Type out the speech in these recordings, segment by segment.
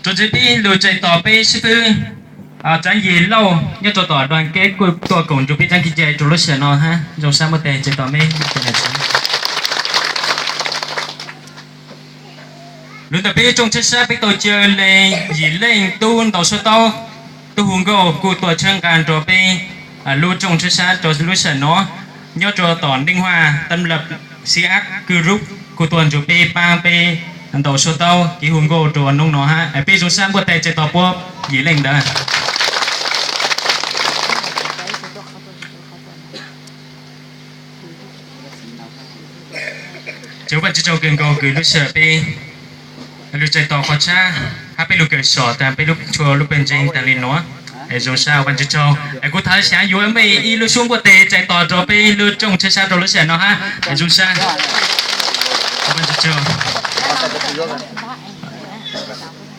Rau ntxiv peb lug txais tos peb xib fwb Tsav Yis Lauj nyob rau tom Đoàn Kết kuj tuaj koom nrug peb tsaab kev cai rau lub sij hawm no hab. Zoo sab npuaj tes txais tos meb. Lug ntawm peb lub rooj tshawb sab peb tau caw le yim leej tub ntaus suab taub, tub hu nkauj kuj tuaj tshawb nqa nrug peb lub rooj tshawb sab rau lub sij hawm no. Nyob rau tom Ninh Hòa Tâm Lập Siam Ác Group kuj tuaj nrug peb paab peb ntaus suab taub kev hu nkauj rua nub no hab. Peb zoo sab npuaj tes txais tos puab yim leej ntawd. Ces ua Vajtswv tsaug kawg nkaus kws lub sij hawm peb lug txais tos qhov tshab hab peb lug kawm soj taag peb lub tshua lub pawg ntseeg taag le nuav. Es zoo sab ua Vajtswv tsaug. Es kuv thov xaav yuav mej ib lub suab npuaj tes txais tos rua peb lub rooj tshawb sab rua lub sij hawm no hab. Es zoo sab ua Vajtswv tsaug.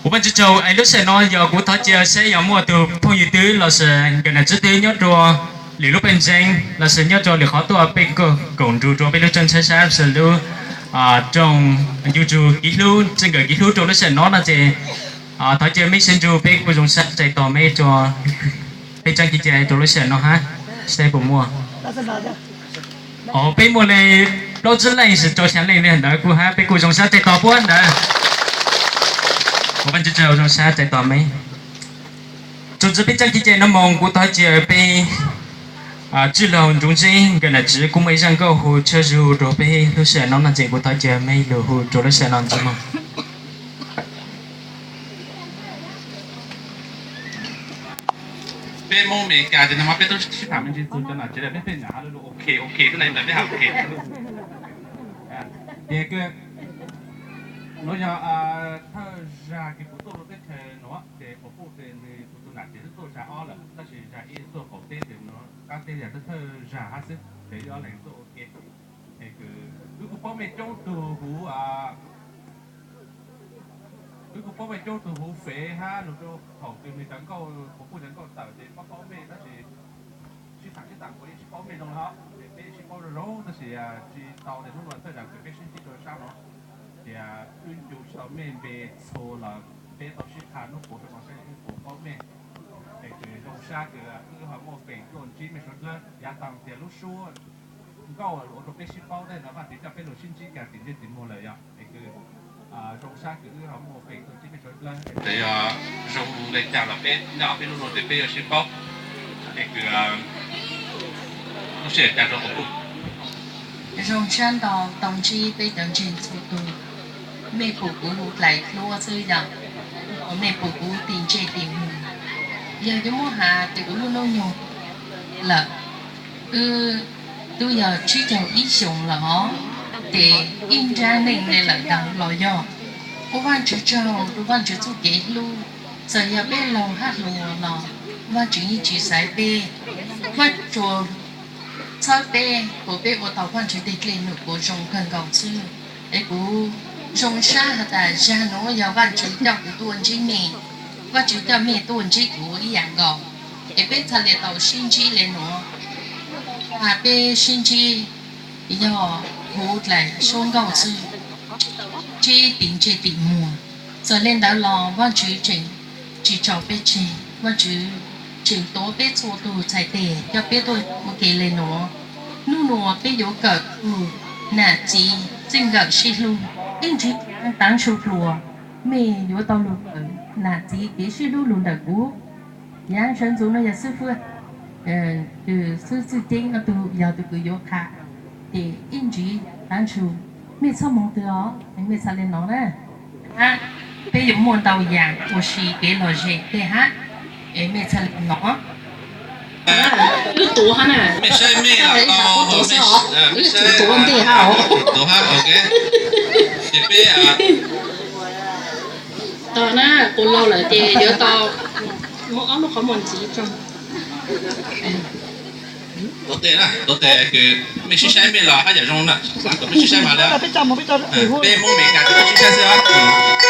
Ua Vajtswv tsaug. Es lub sij hawm no yog kuv thov cia saib yog muaj tug phooj ywg twg lossis nkawm nam tswv twg nyob rua lwm lub pawg ntseeg lossis nyob rua lwm qhov tuaj peb koom nrug rua peb lub rooj tshawb sab lossis lub rooj YouTube kev hlub, txij nkawm kev hlub rua lub sij hawm no no ces thov cia mej sawv nrug peb kuj zoo sab txais tos mej rua peb tsaab kev cai rua lub sij hawm no hab. Saib puas muaj. Os, peb muaj le plaub tsib leej, rau xya leej le ntawd kuj hab, peb kuj zoo sab txais tos puab ntawd. Ua Vajtswv tsaug, zoo sab txais tos mej. Rua ntxiv peb tsaab kev cai no moog kuv thov cia peb txwj laug Ntsuv Ntseb nkawd nam tswv kuj muaj ib zaj nkauj hu tshawb zug rua peb lub sij hawm no no ces kuv thov cia mej lug hu rua lub sij hawm no ntxiv mog. Peb Moob Amelikas ces nag hmo peb tub sib tham me ntsis txug cov nam tsev lawm peb pheej nyam has lug lug ok ok xwb na, peb has ok. Ces nuav yog thawj zag kws kuv tuaj rua teb chaws nuav ces quas puj ces nwg kuv tug nam tsev twb tuaj zag ob lawm, tab sis zag ib tuaj qaum teb ces nuav qab teb yog thawj zag hab xwb ces wb ob leeg tuaj ua ke. Es kws wb kuj paub mej coob tug huv Wb kuj paub mej coob tug huv fev hab lug rua thaum kws nwg cov nkauj, quas puj cov nkauj tawm ces paub paub mej tab sis sib tham sib tham kuv yeej tsis paub mej zoo le hov, ces peb sib paub zoo zoo tab sis tsis tau ces hnub no thawj zag kws peb sib ntsib rua sab no ces wb ncu tsis tau mej npe txhua los peb tau sib tham nub puav rua no saib wb puas paub mej. Es kws zoo sab kws wb ho muaj feem tuaj ntsib mej suav dlawg, yav taag tias lub suab nkauj ua rua peb sib paub tej no Vaajtswv coj peb lug sib ntsib kag tim ntsej tim muag lawm yog es kws zoo sab kws wb ho muaj feem tuaj ntsib mej suav dlawg. Txawm yog zoo le caag los peb nyob peb lub luag ces peb yuav sib paub. Es kws lub sij hawm caag rua quas puj. Zoo sab ntau tau ntsib peb cov ntseeg txhua tug. Mej pum kuv hu dlais hlub xwb yog, mej pum kuv tim ntsej tim muag. Yog yuav muab has ces kuv lub hnub nyoog lawm, wb twb yog tsib caug ib xyoos lawm hov, ces ib nrab neej le lawm ntawd los yog ua Vaajtswv tsaug rua Vaajtswv txuj kev hlub. Txawm yog peb laug hab hluas los Vaajtswv yeej tsis xaiv peb, Vaajtswv tsuas txhawb peb kom peb ua tau Vaajtswv tej dlej num kuv zoo kawg nkaus xwb. Es kuv zoo sab has tas zag nuav yog Vaajtswv coj kuv tuaj ntsib mej, Vaajtswv coj mej tuaj ntsib kuv ib yam nkaus. Es peb txhad le tau sib ntsib le nuav, has peb sib ntsib yog huv dlais suab nkauj xwb, ntsib tim ntsej tim muag. Txawm le ntawd los Vaajtswv tseem tsis tso peb tseg, Vaajtswv tseem tuav peb txhua tug txhais tes coj peb tuaj ua ke le nuav. Nub nuav peb yuav kawm txug nam txiv txij nkawm sib hlub, ib ntsis taav su hluas, mej yuav tau lug kawm nam txiv kev sib hlub lug ntawm kuv. Yav sawv ntxuv no yog xib fwb, kws xib fwb Txwj Ceeb no tug yog tug kws yuav qha, ces ib ntsis taav su, mej txhob moog twg os, mej txhad le nov na. Hab peb yuav muaj ntau yam ua si kev lom zem tej hab, es mej txhad le nov. Lub tuav hab na, mej saib mej tau, mej tuav ntej hab, tuav hab, ok. Ces peb tau na, quas laug lawm ces yuav tau muab ob lub qhov muag ntxiv rau. Tuav tes na, tuav tes kws mej sib saib mej los hab yam zoo na, kom mej sib saib mas le, peb Moob Amelikas ces peb sib saib xwb os.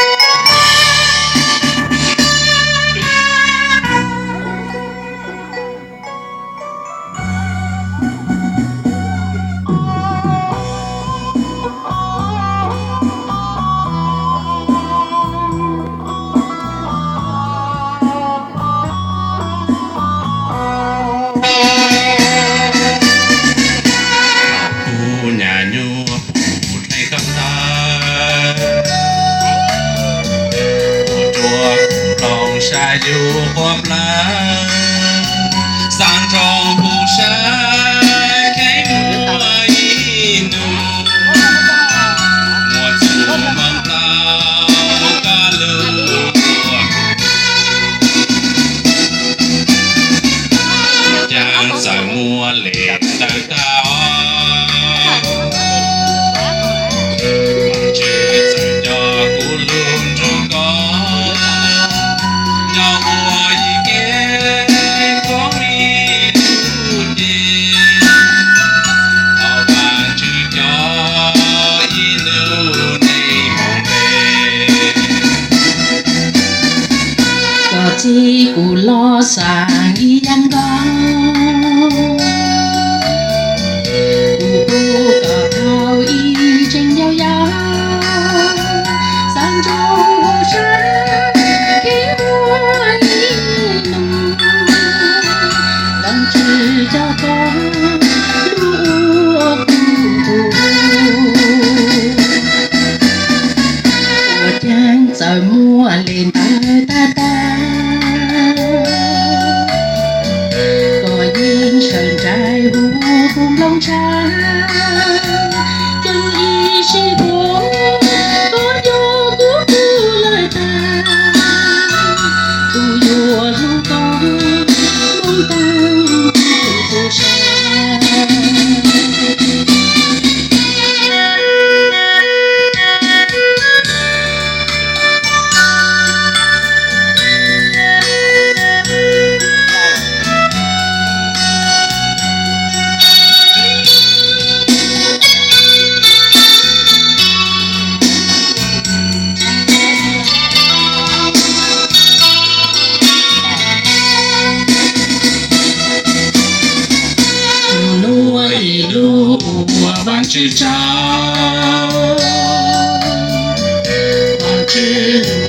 Tsa yus quas plawv, xaav nroo hu sab kheev muaj ib nus, muaj txuj moog tau koj lug, caag txawm muaj le ntawd tag. Vaajtswv txawm nco kuv lug nrug koj, nyob ua ib ke koob ib tug ces, thov Vaajtswv cov ib nub neeg moog npe. Koj txib kuv los xaav ib yaam nkaus, kuv pum koj thaum ib tseem yau yau, xaav nroo hu sab kheev muaj ib nus, Vaajtswv cov koj lug ua kuv tug, ua caag txawm muaj le ntawd tag tag. Koj yeej sawv nraim hu kuv nplooj ntshav, kawg ib sij huam koj nco kuv tug lawm tag, kuv yuav hlub koj moog taag kuv tug sab. Nub nuav ib lub ua Vaajtswv tsaug, Vaajtswv lug